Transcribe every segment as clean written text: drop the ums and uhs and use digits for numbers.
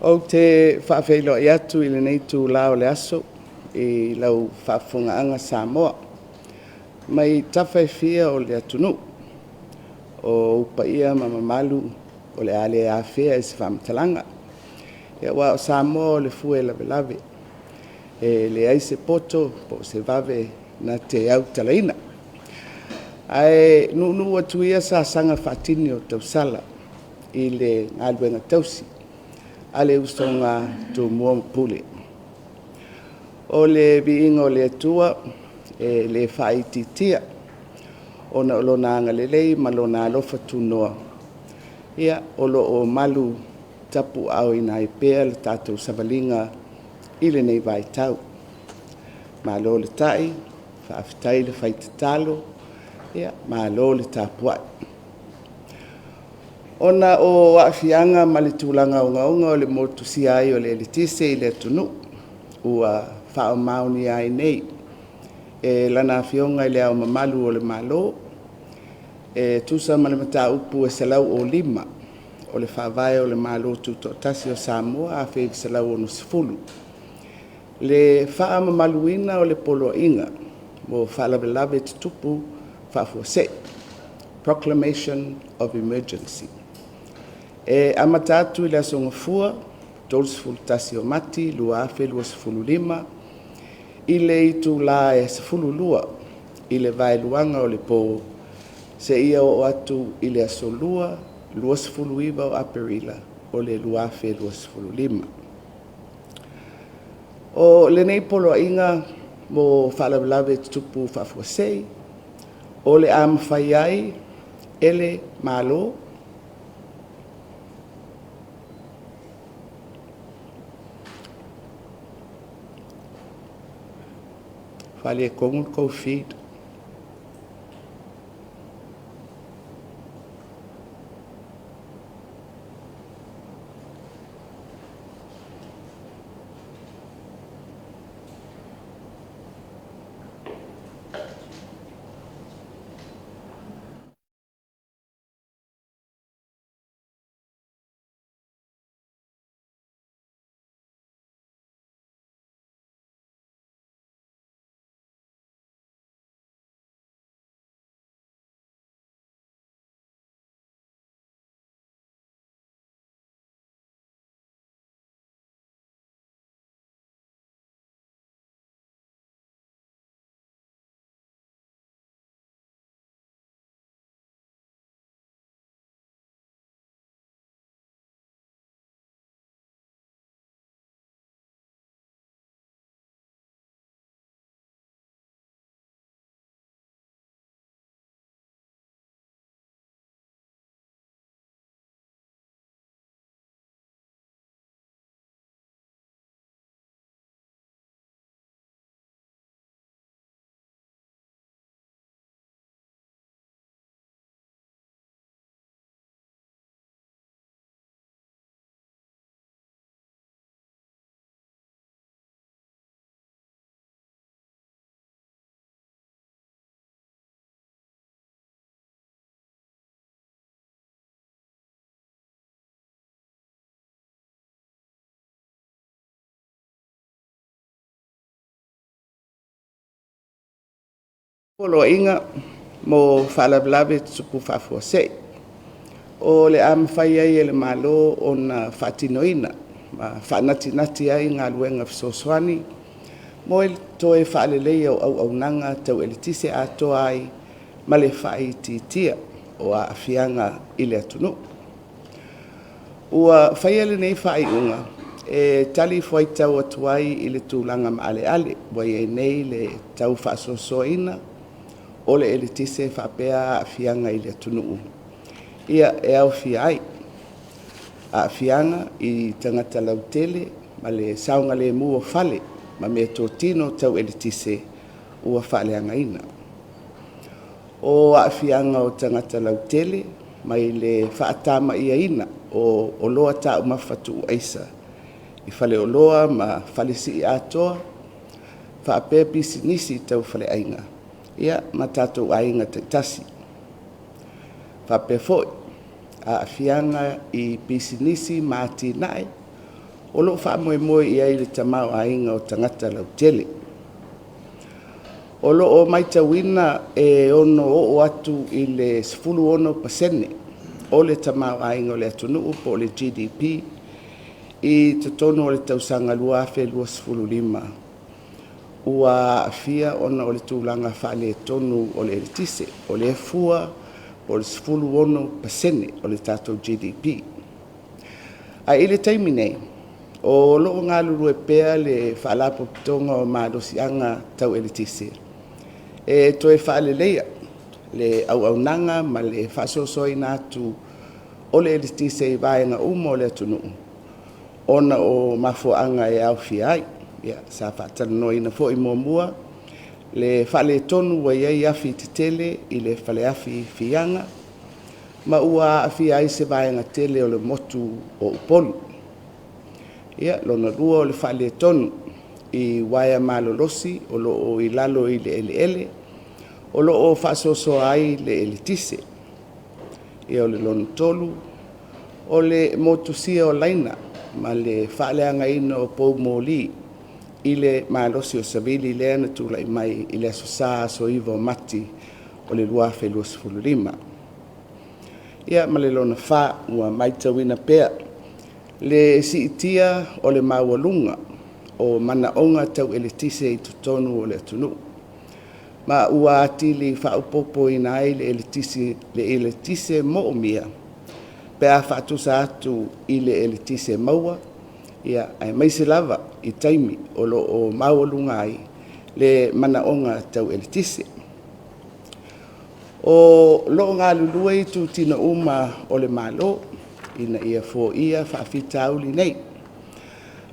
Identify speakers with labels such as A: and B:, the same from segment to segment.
A: Ou te faafeiloai atu i lenei itula o le aso i lau faafofogaaga Samoa mai tafa e fia o le atunuu. O ou paia ma mamalu o le a le afea i se faamatalaga, aua o Samoa o le fue e lavelave, e leai se poto po o se vave na te autalaina. Ae nuunuu atu ia sasaga faatini o tausala i le galuega tausi a le usoga a Tumua ma Pule. O le viiga o le Atua e le faaitiitia ona o Lona agalelei ma Lona alofa tunoa o lo o malutapuaaoina ai pea le tatou savaliga i lenei vaitau. Malo le tai, faafetai le fai tatalo, malo le tapuai. Ona o aafiaga ma le tulaga ogaoga o le motusia ai o le eletise i le atunuu, ua faamaonia ai nei e Lana Afioga i Le Ao Mamalu o le Malo e tusa ma le Mataupu e 105 o le Faavae o le Malo Tutoatasi o Samoa 1960, le faamamaluina o le Poloaiga mo Faalavelave Tutupu Faafuasei, Proclamation of Emergency. E amata atu i le aso Gafua, 31 o Mati 2025 i le itula e 12:00 i le vaeluaga o le po seia oo atu i le aso Lua, 29 o Aperila 2025. O lenei Poloaiga mo Faalavelave Tutupu Faafuasei, o le a mafai ai e le Malo ua faaletonu le tou feed. Poloaiga mo Faalavelave Tutupu Faafuasei, o le a mafai ai e le Malo ona faatinoina ma faanatinati ai galuega fesoasoani mo le toe faaleleia o auaunaga tau eletise, atoa ai ma le faaitiitia o aafiaga i le atunuu. Ua faia lenei faaiuga e talifuaitau atu ai i le tulaga maaleale ua i ai nei le tau faasoasoaina o le eletise faapea aafiaga i le atunuu, e aofia ai aafiaga i tagata lautele ma le saogalemu o fale ma meatotino tau eletise ua faaleagaina. O aafiaga o tagata lautele mai le faatamaiaina o oloa taumafa tuu aisa i faleoloa ma fale sii atoa faapea pisinisi tau faleaiga ma tatou aiga taitasi. E faapea foi aafiaga i pisinisi ma atinae o lo o faamoemoe i ai le tamaoaiga o tagata lautele. O lo o matauina e ono oo atu i le 16% o le tamaoaiga o le atunuu po o le GDP i totonu o le tausaga 2025 ua aafia ona o le tulaga faaletonu o le eletise. O lea fua o le 16% o le tatou GDP. Ae i le taimi nei, o lo o galulue pea le Faalapotopotoga o Malosiaga Tau Eletise e toe faaleleia le auaunaga ma le faasoasoaina atu o le eletise i vaega uma o le atunuu ona o mafuaaga e aofia ai. Sa faatalanoaina foi muamua le faaletonu ua i ai afi tetele i le faleafi i Fiaga ma ua aafia ai se vaega tele o le motu o Upolu. Lona lua o le faaletonu i uaea malolosi o lo o i lalo i le eleele o lo o faasoasoa ai le eletise. O le lona tolu o le motusia o laina ma le faaleagaina o poumoli i le malosi o savili lea na tulai mai i le aso Sa aso 9 Mati 2025. Ia ma le lona fa, ua matauina pea le siitia o le maualuga o manaoga tau eletise i totonu o le atunuu, ma ua atili faaopoopoina ai le eletise moomia pe a faatusa atu i le eletise maua, aemaise lava i taimi o lo o maualuga ai le manaoga tau eletise. O lo o galulue itutino uma o le Malo ina ia foia faafitauli nei,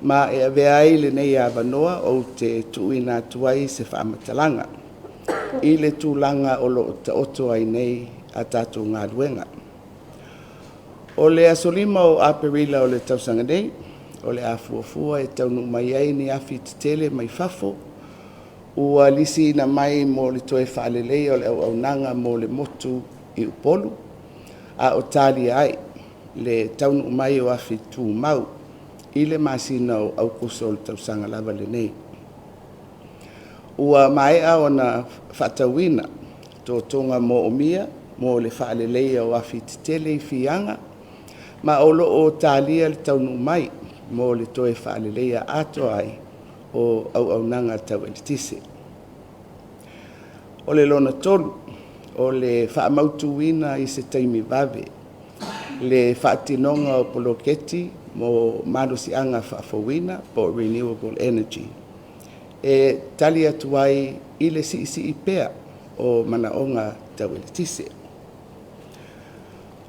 A: ma e avea ai lenei avanoa ou te tuuina atu ai se faamatalaga i le tulaga o lo o taoto ai nei a tatou galuega. O le aso 5 o Aperila o le tausaga nei, o le a fuafua e taunuu mai ai ni afi tetele mai fafo ua lisiina mai mo le toe faaleleia o le auaunaga mo le motu i Upolu, a o talia ai le taunuu mai o afi tumau i le masina o Aokuso o le tausaga lava lenei. Ua maea ona faatauina totoga moomia mo le faaleleia o afi tetele i Fiaga, ma o lo o talia le taunuu mai mo le toe faaleleia atoa ai o auaunaga tau eletise. O le lona tolu, o le faamautuina i se taimi vave le faatinoga o poloketi mo malosiaga faafouina po o renewable energy e tali atu ai i le siisii pea o manaoga tau eletise.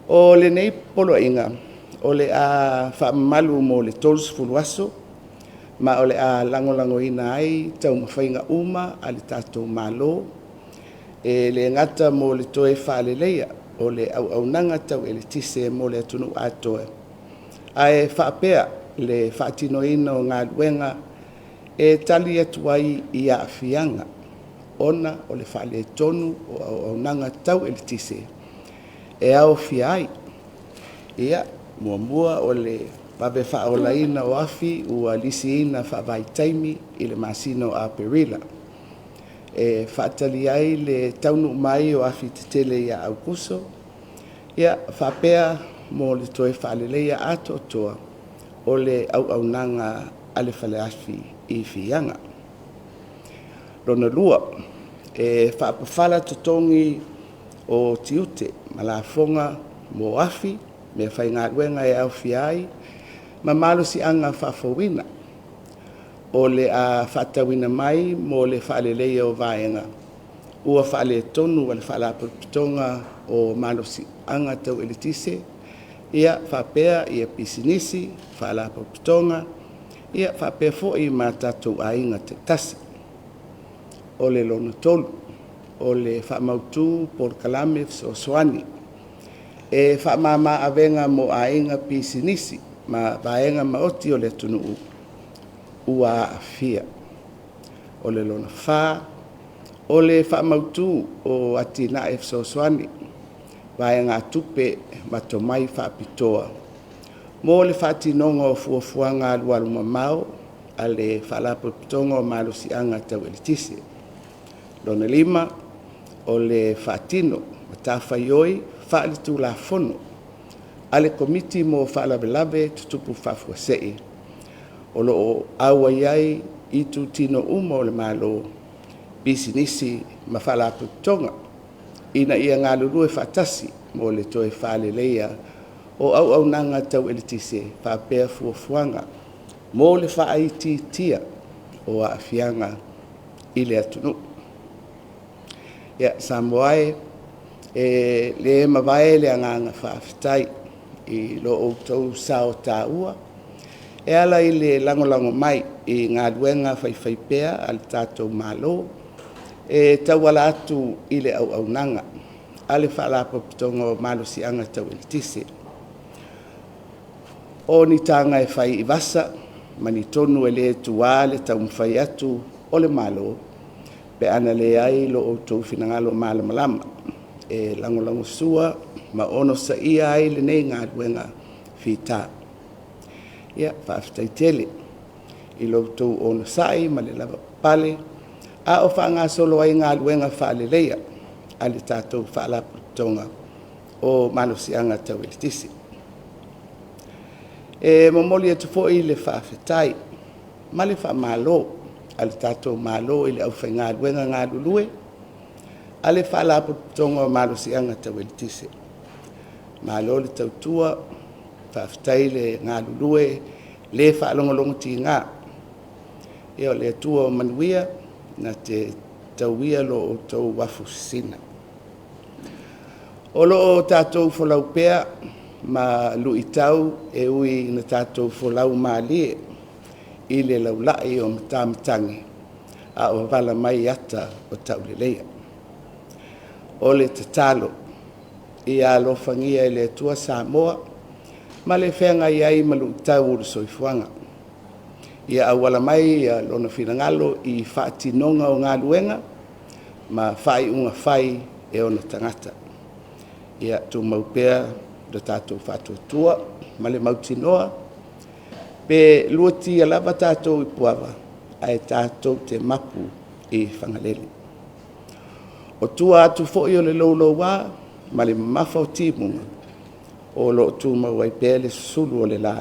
A: O lenei poloaiga o le a faamamalu mo le 30 aso, ma o le a lagolagoina ai taumafaiga uma a le tatou Malo, e le gata mo le toe faaleleia o le auaunaga tau eletise mo le atunuu atoa, ae faapea le faatinoina o galuega e tali atu ai i aafiaga ona o le faaletonu o auaunaga tau eletise e aofia ai: Muamua, o le vave faaolaina o afi ua lisiina faavaitaimi i le masina o Aperila e faatali ai le taunuu mai o afi tetele ia Aokuso, faapea mo le toe faaleleia atoatoa o le auaunaga a le faleafi i Fiaga. Lona lua, e faapafala totogi o tiute ma lafoga mo afi, meafaigaluega e aofia ai ma malosiaga faafouina o le a faatauina mai mo le faaleleia o vaega ua faaletonu a le Faalapotopotoga o Malosiaga Tau Eletise, faapea pisinisi, faalapotopotoga, faapea foi ma tatou aiga taitasi. O le lona tolu, o le faamautu polokalame fesoasoani e faamama avega mo aiga, pisinisi ma vaega maoti o le atunuu ua aafia. O le lona fa, o le faamautu o atinae fesoasoani, vaegatupe ma tomai faapitoa. mo le faatinoga o fuafuaga alualumamao a le Faalapotopotoga o Malosiaga Tau Eletise. Lona lima, o le faatino matafaioi faale-Tulafono a le Komiti mo Faalavelave Tutupu Faafuasei, o lo o auai ai itutino uma o le Malo, pisinisi ma faalapotopotoga, ina ia galulue faatasi mo le toe faaleleia o auaunaga tau eletise faapea fuafuaga mo le faaitiitia o aafiaga i le atunuu. Ia, Samoa e, e le mavae le agaga faafetai i lo outou sao taua e ala i le lagolago mai i galuega faifaipea a le tatou Malo e tauala atu i le auaunaga a le Faalapotopotoga o Malosiaga Tau Eletise. O ni taga e fai i vasa ma ni tonu e le tuā le taumafai atu o le Malo pe ana leai lo outou finagalo malamalama e lagolagosua ma onosaia ai lenei galuega fita. Ia, faafetai tele i lo outou onosai ma le lavapapale a o faagasolo ai galuega faaleleia a le tatou Faalapotopotoga o Malosiaga Tau Eletise. E momoli atu foi le faafetai ma le faamalo a le tatou Malo i le aufaigaluega galulue a le Faalapotopotoga o Malosiaga Tau Eletise. Malo le tautua, faafetai le galulue le faalogologotiga. Ia o le Atua o manuia na te tauia lo outou afu sisina. O lo o tatou folau pea ma luitau e ui ina tatou folau malie i le laulai o matamatagi a o vala mai ata o tauleleia. O le tatalo, ia alofagia e le Atua Samoa ma le feagai ai ma luitau o le soifuaga. Ia auala mai Lona finagalo i faatinoga o galuega ma faaiuga fai e ona tagata. Ia tumau pea lo tatou faatuatua ma le mautinoa, pe luatia lava tatou i Puava, ae tatou te mapu i Fagalele. O tua atu foi o le louloua ma le mamafa o timuga, o lo o tumau ai pea le susulu o le la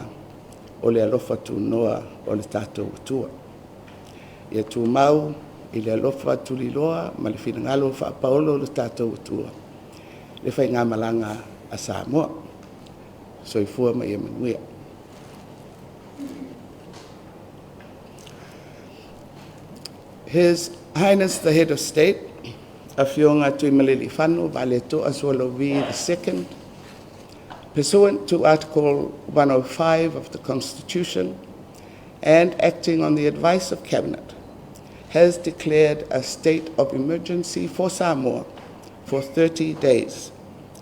A: o le alofa tunoa o le tatou Atua. Ia tumau i le alofa tuliloa ma le finagalo faapaolo o le tatou Atua le faigamalaga a Samoa. Soifua ma ia manuia. His Highness the Head of State, Afioga Tuimalealiifano Vaaletoa Sualauvi II, pursuant to Article 105 of the Constitution and acting on the advice of Cabinet, has declared a state of emergency for Samoa for 30 days,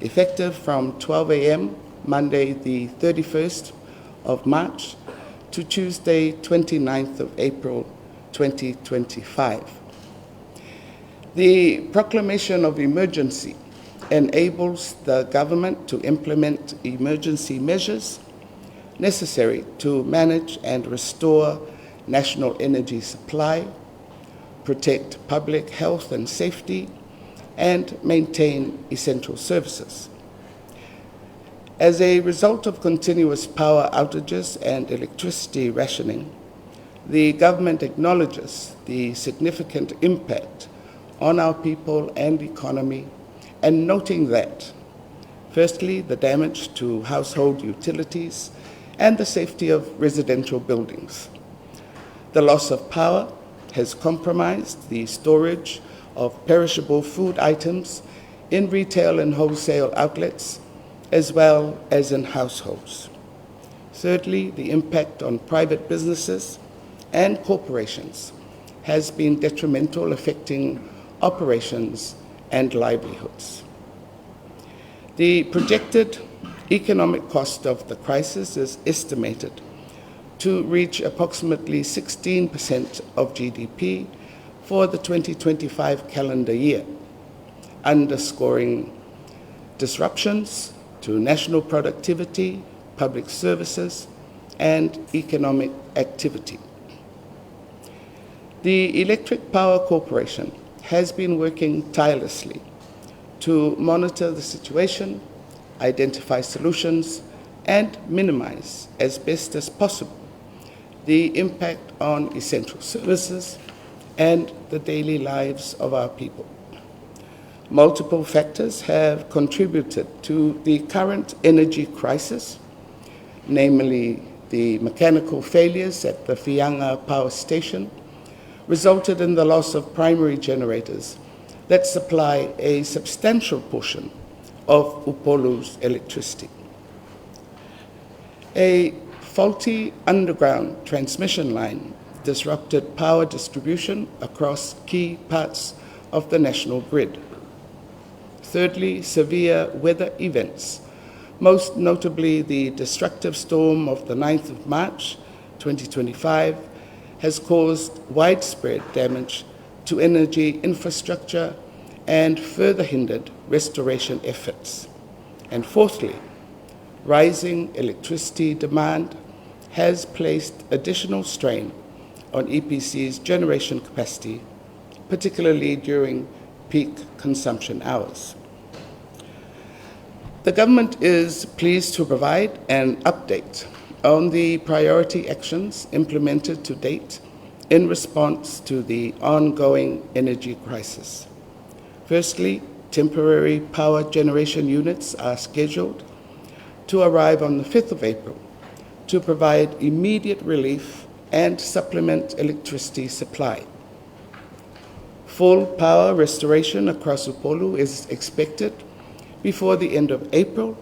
A: effective from 12 a.m. Monday, the 31st of March, to Tuesday, 29th of April, 2025. The proclamation of emergency enables the government to implement emergency measures necessary to manage and restore national energy supply, protect public health and safety, and maintain essential services. As a result of continuous power outages and electricity rationing, the government acknowledges the significant impact on our people and economy, and noting that, firstly, the damage to household utilities and the safety of residential buildings. The loss of power has compromised the storage of perishable food items in retail and wholesale outlets, as well as in households. Thirdly, the impact on private businesses and corporations has been detrimental, affecting operations and livelihoods. The projected economic cost of the crisis is estimated to reach approximately 16% of GDP for the 2025 calendar year, underscoring disruptions to national productivity, public services, and economic activity. The Electric Power Corporation has been working tirelessly to monitor the situation, identify solutions, and minimize as best as possible the impact on essential services and the daily lives of our people. Multiple factors have contributed to the current energy crisis, namely the mechanical failures at the Fianga Power Station resulted in the loss of primary generators that supply a substantial portion of Upolu's electricity. A faulty underground transmission line disrupted power distribution across key parts of the national grid. Thirdly, severe weather events, most notably the destructive storm of the 9th of March 2025, has caused widespread damage to energy infrastructure and further hindered restoration efforts. And fourthly, rising electricity demand has placed additional strain on EPC's generation capacity, particularly during peak consumption hours. The government is pleased to provide an update on the priority actions implemented to date in response to the ongoing energy crisis. Firstly, temporary power generation units are scheduled to arrive on the 5th of April to provide immediate relief and supplement electricity supply. Full power restoration across Upolu is expected before the end of April,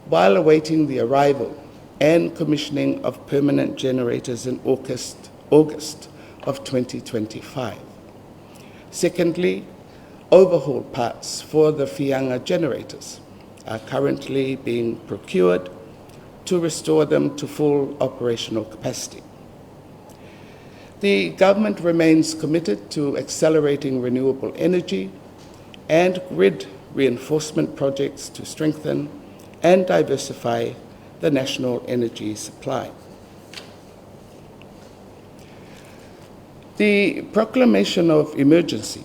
A: while awaiting the arrival and commissioning of permanent generators in August of 2025. Secondly, overhaul parts for the Fianga generators are currently being procured to restore them to full operational capacity. The government remains committed to accelerating renewable energy and grid reinforcement projects to strengthen and diversify the national energy supply. The proclamation of emergency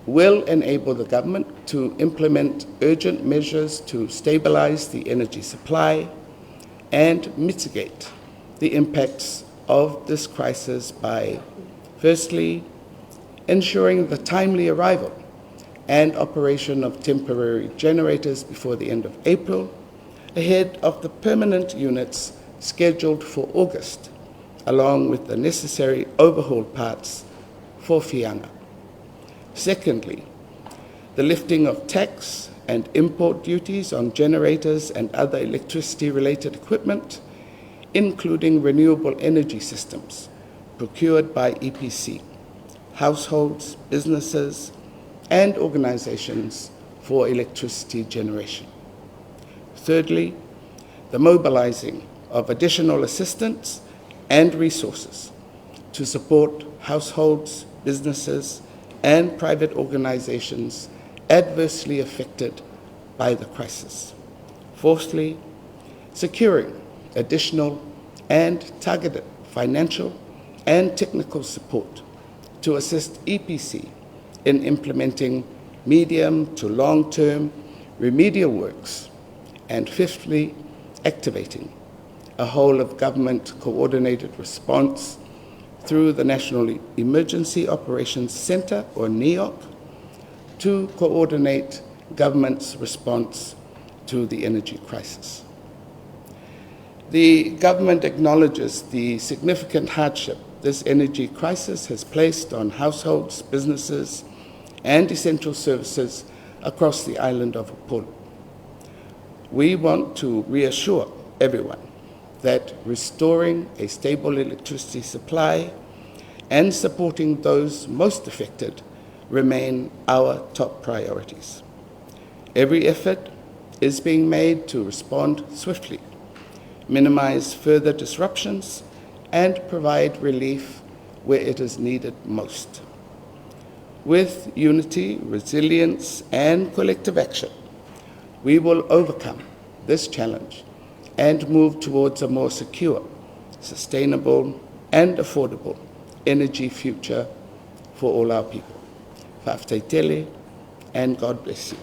A: will enable the government to implement urgent measures to stabilize the energy supply and mitigate the impacts of this crisis by, firstly, ensuring the timely arrival and operation of temporary generators before the end of April, ahead of the permanent units scheduled for August, along with the necessary overhaul parts for Fianga. Secondly, the lifting of tax and import duties on generators and other electricity-related equipment, including renewable energy systems procured by EPC, households, businesses, and organizations for electricity generation. Thirdly, the mobilizing of additional assistance and resources to support households, businesses, and private organizations adversely affected by the crisis. Fourthly, securing additional and targeted financial and technical support to assist EPC in implementing medium to long-term remedial works. And fifthly, activating a whole of government coordinated response through the National Emergency Operations Centre, or NEOC, to coordinate government's response to the energy crisis. The government acknowledges the significant hardship this energy crisis has placed on households, businesses, and essential services across the island of Upolu. We want to reassure everyone that restoring a stable electricity supply and supporting those most affected remain our top priorities. Every effort is being made to respond swiftly, minimize further disruptions, and provide relief where it is needed most. With unity, resilience, and collective action, we will overcome this challenge and move towards a more secure, sustainable, and affordable energy future for all our people. Fa'afetai tele, and God bless you.